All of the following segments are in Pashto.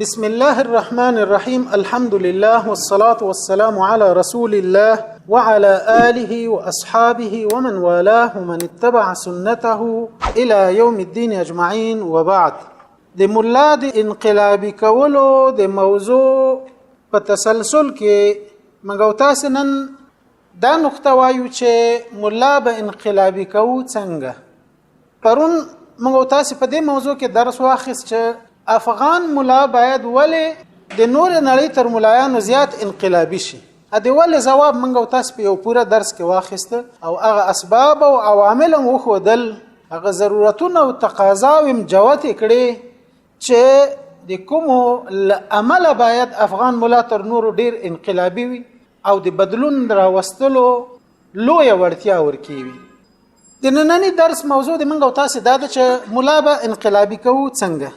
بسم الله الرحمن الرحيم، الحمد لله والصلاة والسلام على رسول الله وعلى آله وأصحابه ومن والاه ومن اتبع سنته إلى يوم الدين أجمعين، وبعد. د ملا د انقلابي کولو د موضوع په تسلسل کې موږ تاسو نن دا نقطه وایو چې ملا به انقلابي کوو څنګه. پرون موږ تاسو په دې موضوع کې درس واخیست چې افغان ملا باید ولې د نور نړۍ تر ملایانو زیات انقلابي شي. ا دې ولې ځواب موږ تاسو په یو پوره درس کې واخیست او هغه اسباب او عوامل هم وښودل، هغه ضرورتونه او تقاضاوې هم جوتې کړې چې د کومو له امله باید افغان ملا تر نورو ډیر انقلابي وي او د بدلون راوستلو لویه وړتیا ورکوي. د ننني درس موضوع د موږ او تاسو دا ده چې ملا به انقلابي کوو څنګه.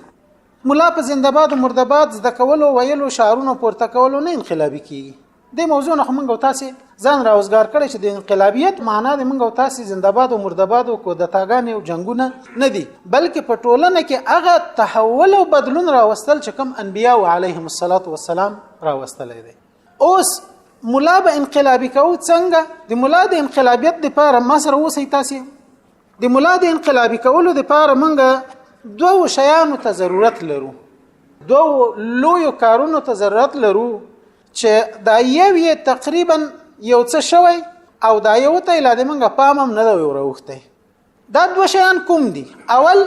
ملا په زنده‌باد او مرده‌باد زده کولو، ویلو، شعارونو پورته کولو نه انقلابي کیږي. د موضوع نه خو موږ او تاسو ځان راوزګار کړی چې د انقلابیت معنا د موږ او تاسو زنده‌باد او مرده‌باد او کودتاګانې او جنگونه نه دي، بلکې په ټولنه کې هغه تحول او بدلون راوستل چې کوم انبیا علیهم الصلاة والسلام راوستلی دی. اوس ملا به انقلابي کوو څنګه؟ د ملا د انقلابیت لپاره ما سره اوسئ تاسو. د ملا د انقلابي کولو لپاره موږ دوو شیانو ته ضرورت لرو، دوو لویو کارونو ته ضرورت لرو چې دا یو یې تقریبا یو څه شوی او دا یو ته لا د موږ پام هم نه دی وروښتی. دا دوه شیان کوم دي؟ اول،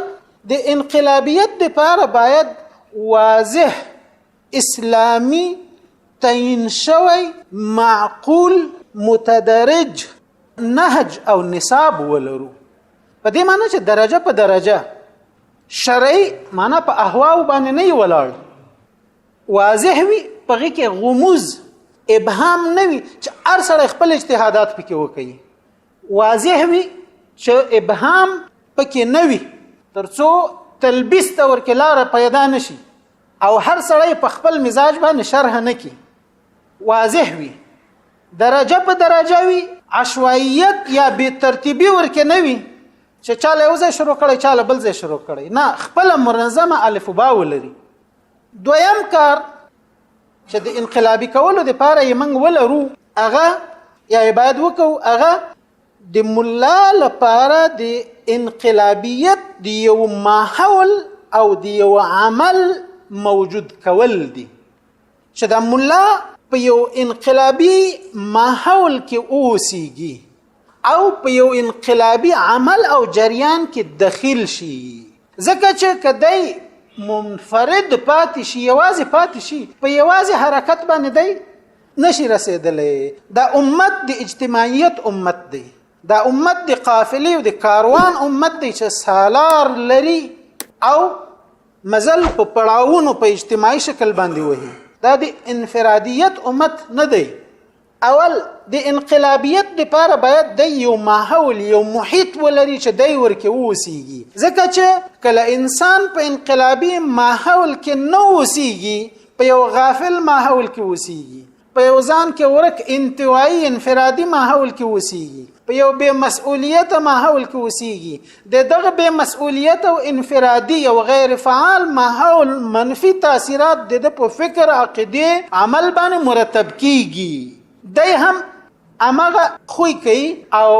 د انقلابیت لپاره باید واضح اسلامي تعین شوی معقول متدرج نهج او نصاب ولرو. په دې معنی چې درجه په درجه شرعي معنی په اهواو باندې نه ولاړ، واضح وي، په هغې کې غموز ابهام نه وي چې هر سړی خپل اجتهادات پکې وکړي. واضح وي چې ابهام پکې نه وي ترڅو تلبیس ته ورکې لاره پیدا نشي او هر سړی په خپل مزاج باندې شرح نه کړي. واضح وي، درجه په درجه وي، عشوائیت یا بې ترتیبي ورکې نه وي چې چاله یو ځای شروع کړی چاله بل ځای شروع کړی، نه، خپله منظمه الف با ولري. دویم کار چې د انقلابي کولو لپاره یې موږ ولرو، هغه یا یې باید وکړو، هغه د ملا لپاره د انقلابیت د یو ماحول او د یو عمل موجود کول دي، چې د ملا په یو انقلابي ماحول کې اوسیږي او په یو انقلابي عمل او جریان کې دخیل شي. ځکه چې که دی منفرد پاتې شي، یوازې پاتې شي، په یوازې حرکت باندې دی نشي رسېدلی. دا امت د اجتماعیت امت دی، دا امت د قافلې او د کاروان امت دی چې سالار لري او مزل په پړاوونو په اجتماعي شکل باندې وهي. دا د انفرادیت امت نه دی. اول، د انقلابیت لپاره باید د یو ماحول، یو محیط ولري چې دی ورکې اوسیږي. ځکه چې کله انسان په انقلابي ماحول کې نه اوسیږي، په یو غافل ماحول کې اوسیږي، په یو ځان کې ورک انتوایی انفرادي ماحول کې اوسیږي، په یو بې مسؤلیت ماحول کې اوسیږي، د دغه بې مسؤلیت او انفرادي او غیر فعال ماحول منفي تاثیرات د ده په فکر، عقیدې، عمل باندې مرتب کیږي. دی هم امغه خوی کوي او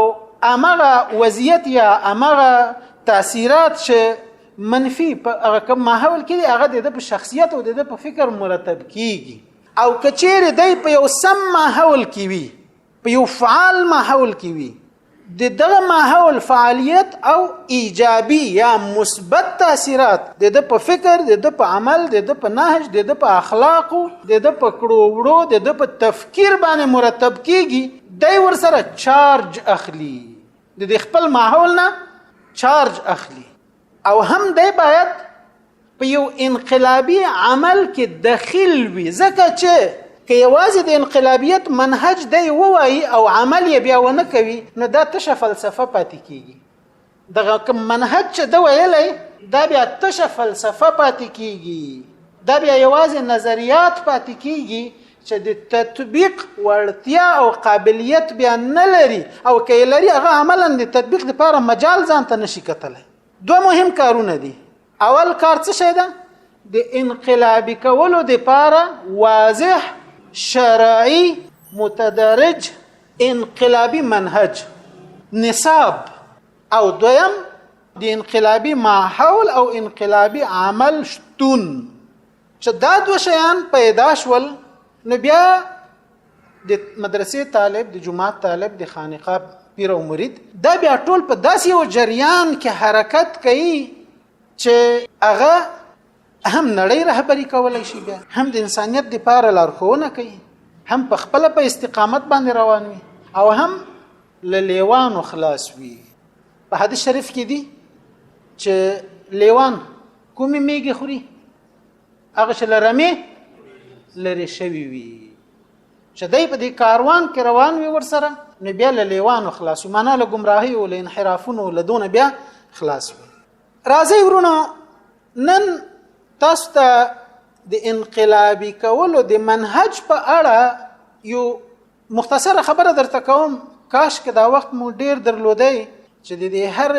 امغه وضعیت یا امغه تاثیرات چې منفي په هغه کوم ماحول کې دي، هغه د ده په شخصیت او د ده په فکر مرتب کیږي. او کچېرې دی په یو سم ماحول کې وي، په یو فعال ماحول کې وي، د دغه ماحول فعالیت او ایجابي یا مثبت تاثیرات د ده په فکر، د ده په عمل، د ده په نهج، د ده په اخلاقو، د ده په کړو وړو، د ده په تفکیر باندې مرتب کیږي. دی ورسره چارج اخلي، د دې خپل ماحول نه چارج اخلي. او هم دی باید په یو انقلابي عمل کې دخیل وي، ځکه چې که یوازې د انقلابیت منهج دی ووایي او عمل یې بیا ونه کوي، نو دا تشه فلسفه پاتې کیږي. دغه کوم منهج چې ده ویلی، دا بیا تشه فلسفه پاتې کیږي، دا بیا یوازې نظریات پاتې کیږي چې د تطبیق وړتیا او قابلیت بیا نه لري، او که یې لري هغه عملا د تطبیق لپاره مجال ځان ته نشي کتلی. دوه مهم کارونه دي. اول کار څه شی ده؟ د انقلابي کولو لپاره واضح شرعي متدرج انقلابي منهج نصاب، او دویم د انقلابي ماحول او انقلابي عمل شتون. چې دا دوه شیان پیدا شول، نو بیا د مدرسې طالب، د جماعت طالب، د خانقاه پیر او مرید، دا بیا ټول په داسې یو جریان کې حرکت کوي چې هغه هم نړۍ رهبري کولای شي، بیا هم د انسانیت د پاره لارښوونه کوي، هم په خپل په استقامت باندې روان وي، او هم له لیوانو خلاص وي. په حدیث شریف کې دي چې لیوان کومې میږي خوري؟ هغه چې لرمې لري شوی وي. چې دی په دې کاروان کې روان وي ورسره، نو بیا له لیوانو خلاص وي، معنا له ګمراهۍ او له انحرافونو له دونه بیا خلاص وي. راځئ ورونو، نن تاسو ته د انقلابي کولو د منهج په اړه یو مختصره خبره درته کوم. کاش که دا وخت مو ډیر درلودی چې د دې هر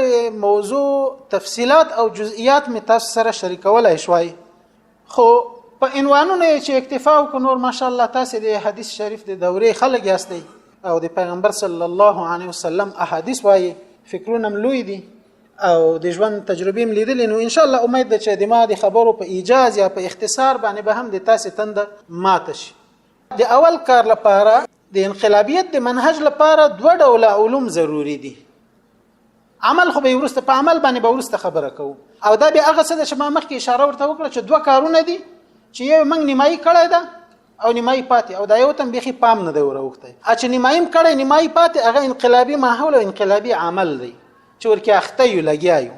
موضوع تفصیلات او جزئیات می تاسو سره شریکولای شوای، خو په عنوانونو یې چې اکتفا وکړو. نور ماشاءالله تاسو د حدیث شریف د دورې خلک یاستئ او د پیغمبر صلی الله علیه وسلم احادیث وایي، فکرونه هم لوی دي او د ژوند تجربې هم لیدلې، نو ان شاء الله امید ده چې د ما د خبرو په ایجاز یا په اختصار باندې به هم د تاسو تنده ماته شي. د اول کار لپاره، د انقلابیت د منهج لپاره، دوه ډوله علوم ضروري دي. عمل خو به ورسته، په عمل باندې به ورسته خبره کوو، او دا به هغه څه ده چې ما مخکې اشاره ورته وکړه چې دوه کارونه دي چې یو موږ نیمایي کړی ده او نیمایي پاتې، او دا یو تم بیخي پام نه دی وروختی. چې نیمایي کړی، نیمایي پاتې، هغه انقلابي ماحول او انقلابي عمل دی چې ورکه اخته یو، لګیا یو،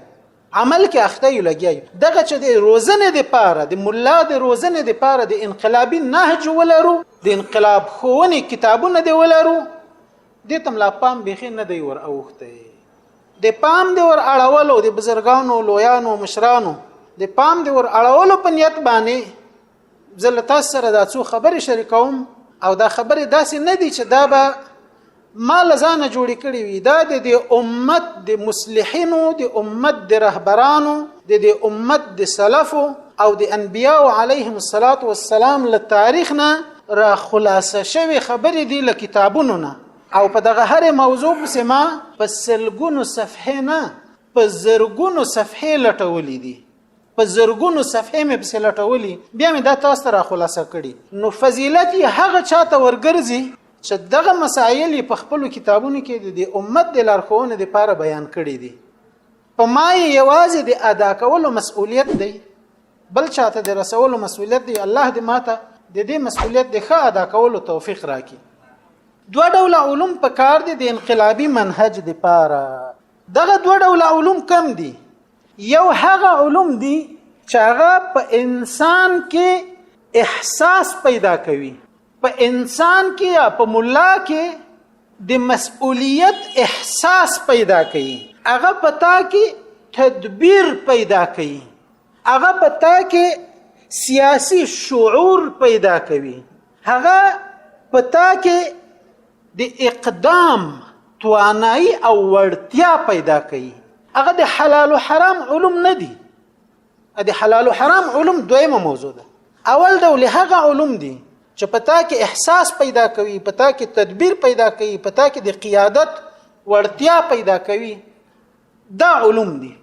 عمل کې اخته یو، لګیا یو. دغه چې د روزنې د پاره، د ملا د روزنې د پاره د انقلابي نهج ولرو، د انقلاب ښوونې کتابونه دی ولرو، دې تم لا پام بیخي نه دی ور اوختی. د پام دی ور اړولو، د بزرګانو، لویانو، مشرانو د پام دی ور اړولو په نیت باندې زه له تاسو سره دا څو خبرې شریکوم. او دا خبرې داسې نه دي چې دا به ما له ځانه جوړې کړې وي، دا د دې امت د مصلحینو، د امت د رهبرانو، د دې امت د سلفو او د انبیاو علیهم الصلاة والسلام له تاریخ نه را خلاصه شوې خبرې دي، له کتابونو نه. او په دغه هر موضوع پسې ما په سلګونو صفحې نه، په زرګونو صفحې لټولې دي، په زرګونو صفحې مې پسې لټولي، بیا مې دا تاسو ته را خلاصه کړي. نو فضیلت یې هغه چاته ورګرځي چې دغه مسایل یې په خپلو کتابونو کې د دې امت د لارښوونې لپاره بیان کړي دي. په ما یې یوازې د ادا کولو مسؤلیت دی، بل چاته د رسولو مسؤلیت دی. الله دې ماته د دې مسؤلیت د ښه ادا کولو توفیق راکړي. دوه ډوله علوم په کار دي د انقلابي منهج لپاره. دغه دوه ډوله علوم کم دي؟ یو هغه علوم دي چې هغه په انسان کې احساس پیدا کوي، په انسان کې یا په ملا کې د مسؤلیت احساس پیدا کوي، هغه په تا کې تدبیر پیدا کوي، هغه په تا کې سیاسي شعور پیدا کوي، هغه په تا کې د اقدام توانایي او وړتیا پیدا کوي. هغه د حلال او حرام علوم نه دي. د حلال او حرام علوم دویمه موضوع ده. اول ډول هغه علوم دي چې په تا کې احساس پیدا کوي، په تا کې تدبیر پیدا کوي، په تا کې د قیادت وړتیا پیدا کوي، دا علوم دي.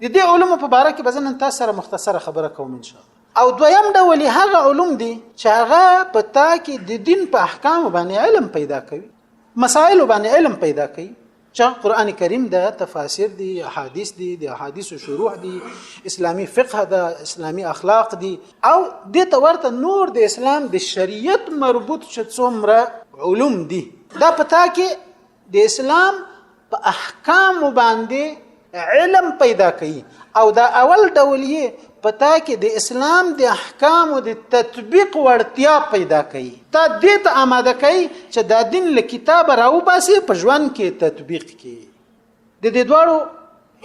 د دې علومو په باره کې به زه نن تاسو سره مختصره خبره کوم ان شاء الله. او دویم ډول هغه علوم دي چې هغه په تا کې د دین په احکام باندې علم پیدا کوي، مسائل باندې علم پیدا کوي، چې قران کریم ده، تفاسیر دي، احادیث دي، د احادیث شروح دي، اسلامی فقه ده، اسلامی اخلاق دي، او د ته ورته نور د اسلام د شریعت مربوط چې څومره علوم دي، دا پتا کې د اسلام په احکام باندې علم پیدا کوي. او دا اول ډول یې پتا کې د اسلام د احکامو د تطبیق وړتیا پیدا کوي، تا دې ته آماده کوي چې دا دین له کتابه راوباسي، په ژوند کې تطبیق کوي. د دې دواړو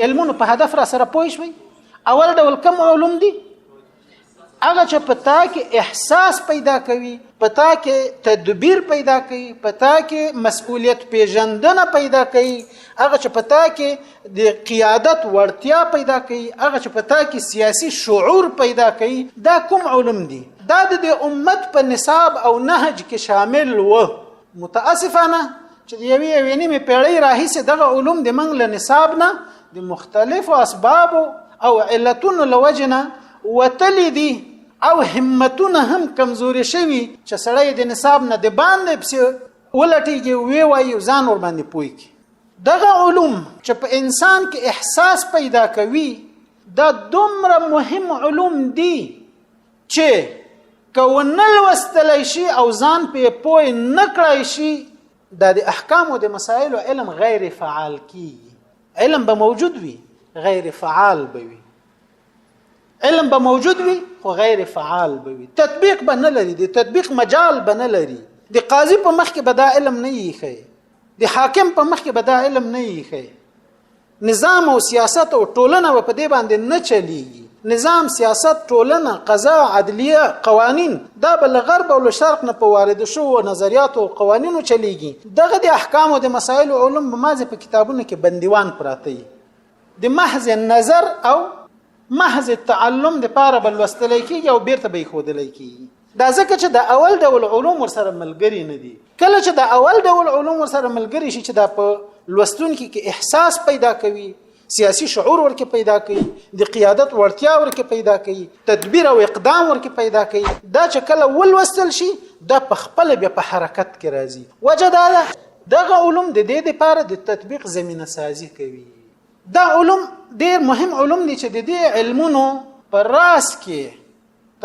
علمونو په هدف را سره پوه شوي؟ اول ډول کوم علوم دي؟ هغه چې په تا کې احساس پیدا کوي، په تا کې تدبیر پیدا کوي، په تا کې مسؤلیت پیژندنه پیدا کوي، هغه چې په تا کې د قیادت وړتیا پیدا کوي، هغه چې په تا کې سیاسي شعور پیدا کوي، دا کوم علوم دي؟ دا د امت په نصاب او نهج کې شامل و. متاسفانه چې د یوې یوې نیمې پیړۍ راهیسې دغه علوم د موږ له نصاب نه د مختلفو اسبابو او علتونو له وجې نه وتلي دي او همتونه هم کمزوري شوي چې سړی د نصاب نه د باندې پسې ولټیږي، وی وایي، ځان ور باندې پوي کی. دغه علوم چې په انسان کې احساس پیدا کوي، دا دومره مهم علوم دي چې که ونه لوستلی شي او ځان پې پوه نه کړای شي، دا د احکامو د مسایلو علم غیر فعال کیږي. علم به موجود وي، غیر فعال به وي. علم به موجود وي خو غیر فعال به وي، تطبیق به نه لري، د تطبیق مجال به نه لري. د قاضي په مخ کې به دا علم نه یې، د حاکم په مخ کې به دا علم نه یې. نظام او سیاست او ټولنه په دې باندې نه چلیږي. نظام، سیاست، ټولنه، قضا، عدلیه، قوانین دا به له غرب او له شرق نه په وارد شوو نظریاتو او قوانینو چلیږي. دغه د احکامو د مسایلو علوم به مازې په کتابونو کې بندیوان پراته وي، د محض نظر او محض تعلم د پاره به لوستلی کېږي او بیرته به ایښودلی کېږي. دا ځکه چې د اول ډول علوم ورسره ملګري نه دي. کله چې د اول ډول علوم ورسره ملګري شي، چې دا په لوستونکي کې احساس پیدا کوي، سیاسي شعور ورکې پیدا کوي، د قیادت وړتیا ورکې پیدا کوي، تدبیر او اقدام ورکې پیدا کوي، دا چې کله ولوستل شي، دا په خپل بیا په حرکت کې راځي. وجه دا ده، دغه علوم د دې لپاره د تطبیق زمینه سازي کوي. دا علوم ډیر مهم علوم دي چې د دې علمونو پر راس کې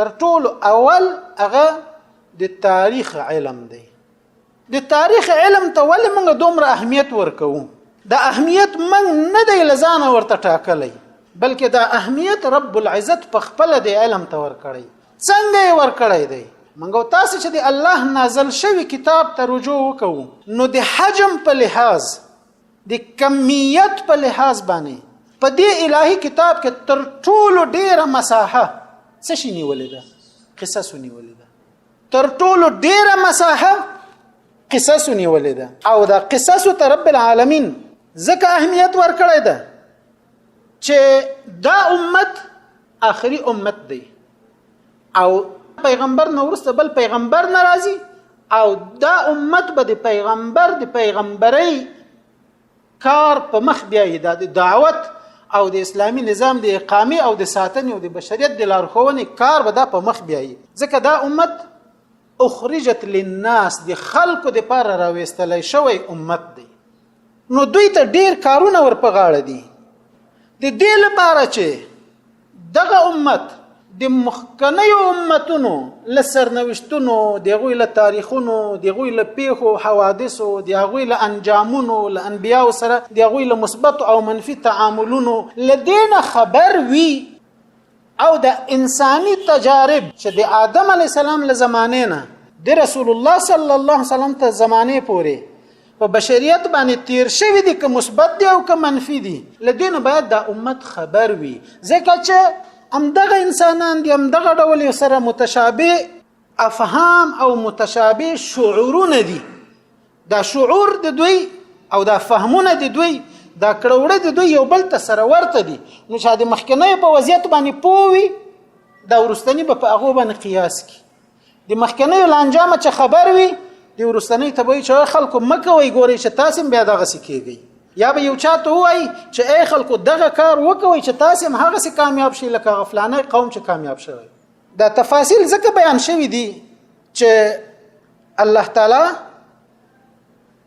تر ټولو اول هغه د تاریخ علم دی. د تاریخ علم ته ولې موږ دومره اهمیت ورکوو؟ دا اهمیت موږ نه دی لزانه ورته ټاکلی، بلکې دا اهمیت رب العزت په خپل د علم ته ورکړی. څنګه یې ورکړی دی؟ موږ تاسو چې د الله نازل شوی کتاب ته رجوع وکړو، نو د حجم په لحاظ، د کمیت په لحاظ باندې په دې الهي کتاب کې تر ټولو ډیره مساحه څه شي نیولې ده؟ قصص نیولې ده. تر ټولو ډیره مساحه قصص نیولې ده، او دا قصص ته رب العالمین ځکه اهمیت ورکړی ده چې دا امت آخري امت دی، او پیغمبر نه وروسته بل پیغمبر ناراضي، او دا امت به د پیغمبر د پیغمبرۍ کار په مخ بیایي. دا د دعوت او د اسلامي نظام د اقامې او د ساتنې او د بشریت د لارښوونې کار به دا په مخ بیایي، ځکه دا امت اخرجت للناس، د خلکو د پاره راوستلی شوی امت دی. نو دوی ته ډیر کارونه ور په غاړه دي. د دې لپاره چې دغه امت د مخکنیو امتونو له سرنوشتونو، د هغوی له تاریخونو، د هغوی له پیښو حوادثو، د هغوی له انجامونو، له انبیاو سره د هغوی له مثبت او منفي تعاملونو له دې نه خبر وي، او د انساني تجارب چې د آدم علی السلام له زمانې نه د رسول الله صلی الله علیه وسلم ته زمانه پورې په بشریت باندې تیر شوی دي، که مثبت دي او که منفي دي، لدین باید دا امت خبر وي، ځکه چې همدغه انسانان دي، همدغه ډول یو سره متشابه افهام او متشابه شعورونه دي. دا شعور د دوی او دا فهمونه د دوی، دا کړه د دوی یو بل ته سره ورته دي. نو چې د مخکنیو په وضعیت باندې پوي، دا ورستنی به په هغه باندې قیاس کی. د مخکنیو لانجامه چې خبر وي، د ورستنی ته به چې خلکو مکوي، ګوري چې تاسو بیا دغه سکیږي، یا به یو چاته وایي چې ای خلکو دغه کار وکوي چې تاسو هم هغه سي کامیاب شئ لکه غفلانه قوم چې کامیاب شوی. دا تفاصیل ځکه بیان شوی دي چې الله تعالی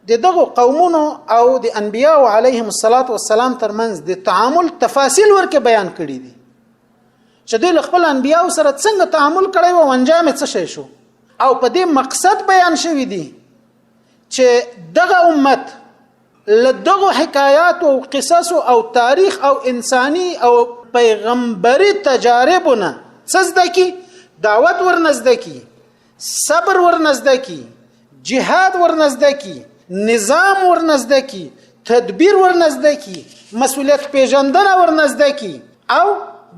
د دغه قومونو او د انبیاء علیهم الصلاة والسلام ترمنځ د تعامل تفاصیل ورکه بیان کړی دي، چې دوی له خپل انبیاء سره څنګه تعامل کړی او انجام یې څه شی شو، او په دې مقصد بیان شوی دي چې دغه امت له دغو حکایات او قصص او تاریخ او انساني او پیغمبري تجاربو نه څه زده کی؟ دعوت ورنه زده کی، صبر ورنه زده کی، جهاد ورنه زده کی، نظام ورنه زده کی، تدبیر ورنه زده کی، مسؤلیت پیژندنه ورنه زده کی، او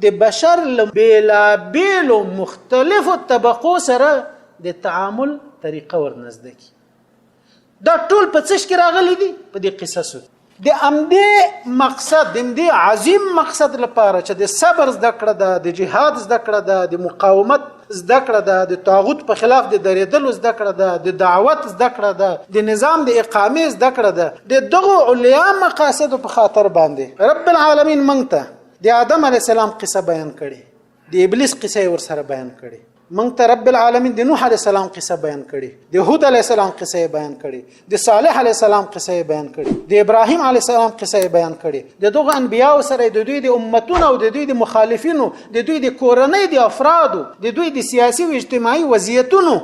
د بشر له بېلابېلو مختلفو طبقو سره د تعامل طریقه ورنزده کی. دا ټول په څه کې راغلي دي؟ په دې قصصو. د امدې مقصد، د امدې عظیم مقصد لپاره چې د صبر زده کړه ده، د جهاد زده کړه ده، د مقاومت زده کړه ده، د طاغوت په خلاف د درېدلو زده کړه ده، د دعوت زده کړه ده، د نظام د اقامې زده کړه ده، د دغو علیا مقاصدو په خاطر باندې رب العالمین مونږ ته د آدم علی السلام قصه بیان کړي، د ابلیس قصه یې ورسره بیان کړي. مونږ ته رب العالمین د نوح علی السلام قصه بیان کړي، د هود علی السلام قصه یې بیان کړي، د صالح علی السلام قصه یې بیان کړي، د ابراهیم علی السلام قصه یې بیان کړي. د دغه انبیاو سره د دوی د امتونو او د دوی د مخالفینو، د دوی د کورنۍ د افرادو، د دوی د سیاسي او اجتماعي وضعیتونو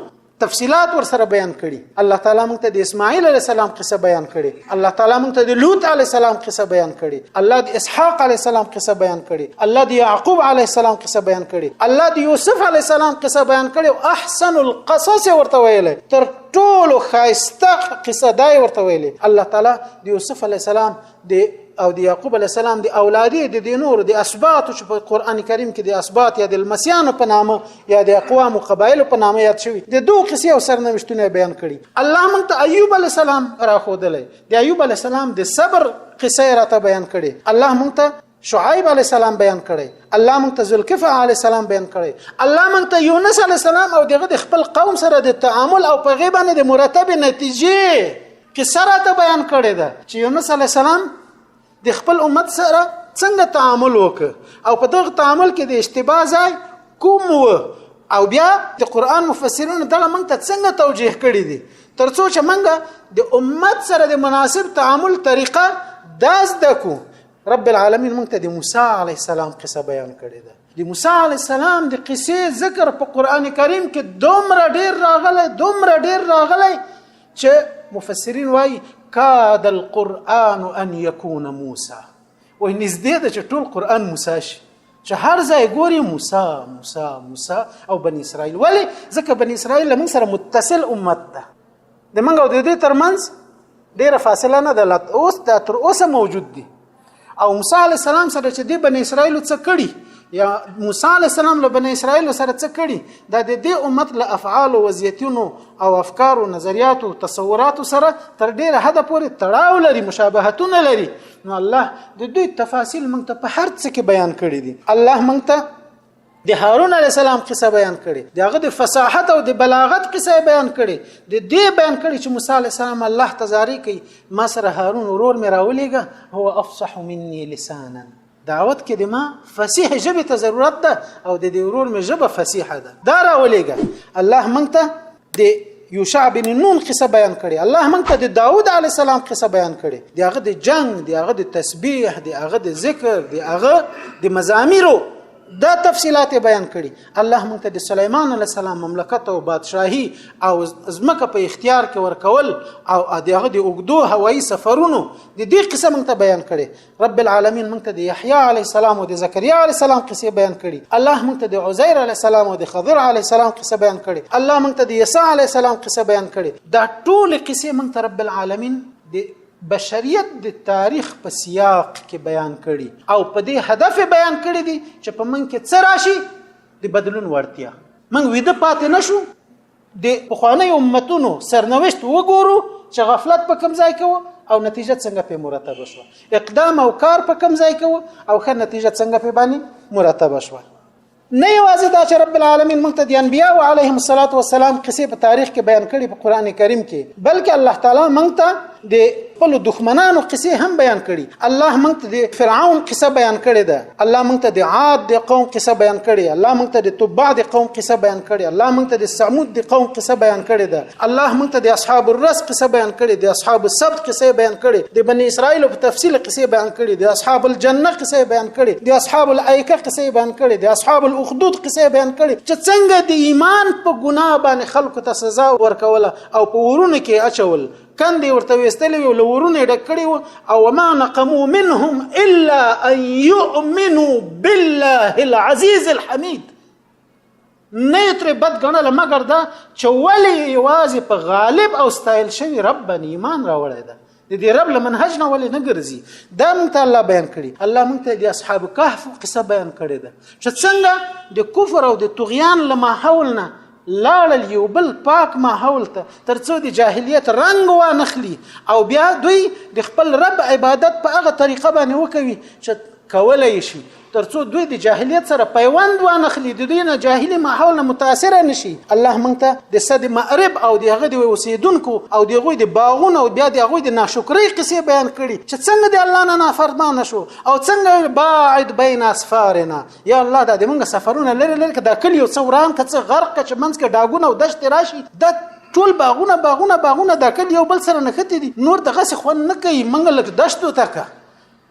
تفصيلات ورسره بیان کړي. الله تعالی موږ ته د اسماعیل علی السلام قصه بیان کړي، الله تعالی موږ ته د لوط علی السلام قصه بیان کړي، الله د اسحاق علی السلام قصه بیان کړي، الله د یعقوب علی السلام قصه بیان کړي، الله د یوسف علی السلام قصه بیان کړي او احسن القصص ورته ویل، تر ټولو ښایسته قصه دای ورته ویلې. الله تعالی د یوسف علی السلام د او د یعقوب علی السلام د اولادې د دینور د اسباط چې په قران کریم کې د اسباط یا د المسیانو په نامه یا د اقوام او قبایل په نامه یاد شوی، د دوه قصې او سرنوشتونه بیان کړي. الله مونږ ته ایوب علی السلام راخودلې، د ایوب علی السلام د صبر قصه راته بیان کړي. الله مونږ ته شعیب علی السلام بیان کړي، الله مونږ ته ذوالکفل علی السلام بیان کړي، الله مونږ ته یونس علی السلام او دغه د خپل قوم سره د تعامل او په غیبانه د مرتب نتیجې قصه راته بیان کړې ده چې یونس علی السلام د خپل امت سره څنګه تعامل وکړ او په دغه تعامل کې د اشتباه ځای کوم و، او بیا د قران مفسرینو دغه مونږ ته څنګه توجیه کړی دي ترڅو چې مونږ د امت سره د مناسب تعامل طریقه دا زده کو. رب العالمین مونږ ته د موسی علی السلام قصه بیان کړې ده. د موسی علی السلام د قصې ذکر په قران کریم کې دومره ډیر راغلی، دومره ډیر راغلی چې مفسرین وایي کاد القرآن ان یکون موسی، وای نږدې ده چې ټول قرآن موسی شي، چې هر ځای ګوري موسی موسی موسی او بنی اسرائیل. ولی؟ ځکه بنی اسرائیل له موږ سره متصل امت ده، د موږ او د دې ترمنځ ډیره فاصله نه ده، اوس دا تر اوسه موجود دي. او موسی علی السلام سره چې د بنی اسرائیل څه کړي یا موسی علی السلام له بنی اسرائیل سره څه کړي، دا د دې امت له افعال او وضعیتونو او افکارو، نظریاتو، تصوراتو سره تر ډیره حده پورې تړاو لري، مشابهتونه لري. نو الله د دوی تفاصیل موږ ته په هر څه کې بیان کړي دي. الله موږ ته د هارون علی السلام قصه بیان کړي، د هغه د فصاحت او د بلاغت قصه بیان کړي، د دې بیان کړي چې موسی علی السلام الله ته زاری کوي، ما سره هارون ورور مې راولېږه، هو افصح مني لسانا. دعوت کې د ما فصیح ژبې ته ضرورت ده او د دې ورور مې ژبه فصیحه ده، دا راولېږه. الله موږ ته د یوشع بن نون قصه بیان کړي، الله موږ ته د داوود علی السلام قصه بیان کړي، د هغه د جنگ، د هغه د تسبیح، د هغه د ذکر، د هغه د مزامیرو دا تفصيلات بیان کړي. الله موږ ته د سليمان علی السلام مملکت او بادشاهي او زمکه په اختیار کې ورکول او د هغه د اوږدو هوایي سفرونو د دې قصه موږ ته بیان کړي. رب العالمین موږ ته د یحیی علی السلام او د زکریا علی السلام قصې بیان کړي. الله موږ ته د عزیر علی السلام او د خضر علی السلام قصه بیان کړي. الله موږ ته د عیسی علی السلام قصه بیان کړي. دا ټول قصې موږ ته رب العالمین د بشریت د تاریخ په سیاق کې بیان کړي او په دې هدف بیان کړي دي چې په موږ کې څه راشي، د بدلون وړتیا. موږ ویده پاتې نشو، د پخوانیو امتونو سرنوشت وګورو چې غفلت په کوم ځای کې و او نتیجه څنګه په مرتبه شوه، اقدام او کار په کوم ځای کې و او ښه نتیجه څنګه په باندې مرتبه شوه. نه یوازې دا چې رب العالمین موږ ته د انبیاء علیهم الصلاة والسلام قصې په تاریخ کې بیان کړي په قران کریم کې، بلکې الله تعالی موږ ته د خپل دښمنانو قصې هم بیان کړي. الله موږ ته د فرعون قصه بیان کړې ده، الله موږ ته د عاد د قوم قصه بیان کړې، الله موږ ته د تبع د قوم قصه بیان کړې، الله موږ ته د ثمود د قوم قصه بیان کړې ده، الله موږ ته د اصحاب الرس قصه بیان کړې، د اصحاب السبت قصه بیان کړې، د بنی اسرائیل په تفصیل قصې بیان کړې، د اصحاب الجنه قصه بیان کړې، د اصحاب الایکه قصه بیان کړې، د اصحاب الاخدود قصه بیان کړې چې څنګه د ایمان په ګناه باندې خلکو ته سزا ورکوله او په ورونو کې اچول، کندې ورته ویستلې وې، له ورونو یې ډک کړي وو، او وما نقمو منهم الا ان یؤمنوا بالله العزیز الحمید. نه یې ترې بد ګڼله مګر دا چې ولې یوازې په غالب او ستایل شوي رب باندې ایمان راوړی ده. د د دې رب له منهج نه ولې نه ګرځي؟ دا مونږ ته الله بیان کړي. الله مونږ ته د اصحاب کهف قصه بیان کړې ده چې څنګه د کفر او د طغیان له ماحول نه لاړل یو بل پاک ماحول ته، ترڅو د جاهلیت رنګ وانخلي او بیا دوی د خپل رب عبادت په هغه طریقه باندې وکوي چې کولای شي، ترڅو دوی د جاهلیت سره پیوند وانخلي، د دوی نه جاهلي ماحول نه متاثر نشي. الله مونږ ته د سد مأرب او د هغه د اوسیدونکو او د هغوی د باغونو او بیا د هغوی د ناشکرۍ قصې بیان کړي چې څنګه د الله نه نافرمانه شو او څنګه باعد بین اسفارنا. یا الله، دا د مونږ سفرونه لري لري که دا کلی یو څه وران که څه غرق که چې منځ کې ډاګونه او دښتې راشي، دا ټول باغونه باغونه باغونه دا کلی یو بل سره نښتي دي، نور دغسې خوند نه کوي، مونږ لږ دښتو ته که.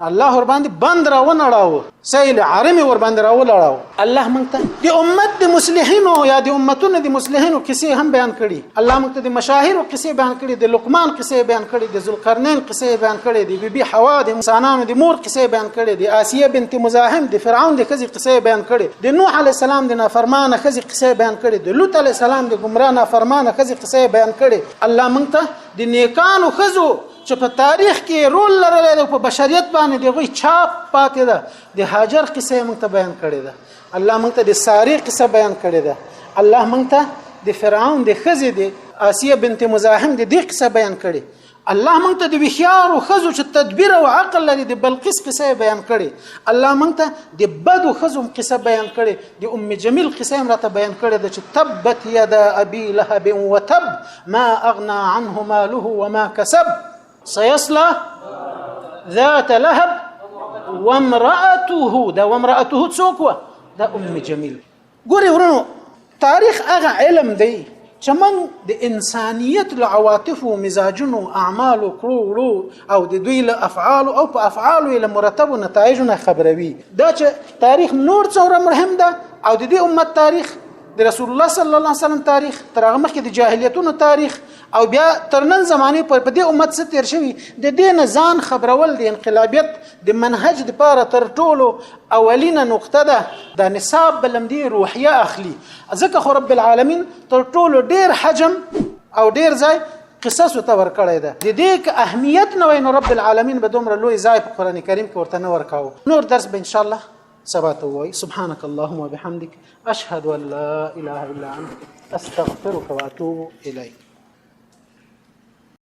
الله ور باندې بند را ونړاوه، سیل عرم ور باندې را ولړاوه. الله مونږ ته د امت د مصلحینو یا د امتونو د مصلحینو قصې هم بیان کړي. الله مونږ ته د مشاهیرو قصې بیان کړي، د لقمان قصې بیان کړي، د ذوالقرنین قصې بیان کړي، د بیبي حوا د انسانانو د مور قصې بیان کړي، د آسیه بنت مزاحم د فرعون د ښځې قصې بیان کړي، د نوح علی السلام د نافرمانه ښځې قصې بیان کړي، د لوط علی السلام د ګمراه نافرمانه ښځې قصې بیان کړي. الله مونږ ته د نیکانو ښځو چې په تاریخ کې رول لرلی دی، په بشریت باندې د هغوی چاپ پاتې ده، د هاجر قصه یې موږ ته بیان کړې ده. الله موږ ته د سارې قصه بیان کړې ده. الله موږ ته د فرعون د ښځې د آسیه بنت مزاحم د دې قصه بیان کړې. الله موږ ته د وښیارو ښځو چې تدبیر او عقل لري د بلقیس قصه بیان کړې. الله موږ ته د بدو ښځو قصه بیان کړې، د ام جمیل قصه هم راته بیان کړې ده چې تبت یدا ابي لهب وتب ما اغنى عنه ماله وما كسب سيصلى ذات لهب وامرأته. دا وامرأته څوک وه؟ دا ام جمیل. ګوري ورونو، تاریخ هغه علم دی چې موږ د انسانیت له عواطفو، مزاجونو، اعمالو، کړو وړو او د دوی له افعالو او په افعالو یې له مرتبو نتایجو نه خبروي. دا چې تاریخ نور څومره مهم ده، او د دې امت تاریخ، د رسول الله صلی الله علیه وسلم تاریخ، تر هغه مخکې د جاهلیتونو تاریخ او بیا تر نن زمانه پر په دې امت څه تیر شوی، د دې نه ځان خبرول د انقلابیت د منهج لپاره تر ټولو اولینه نقطه ده. د نصاب بلم دی روحیه اخلي، ځکه خو رب العالمین تر ټولو ډیر حجم او ډیر ځای قصص ته ورکړی ده. د دې که اهمیت نه وای نو رب العالمین به دومره لوی ځای په قران کریم کې ورته نه ورکاوه. نور درس به ان شاء الله سبا ته ووایي. سبحانك اللهم وبحمدك، اشهد ان لا اله الا انت، استغفرك واتوب اليك.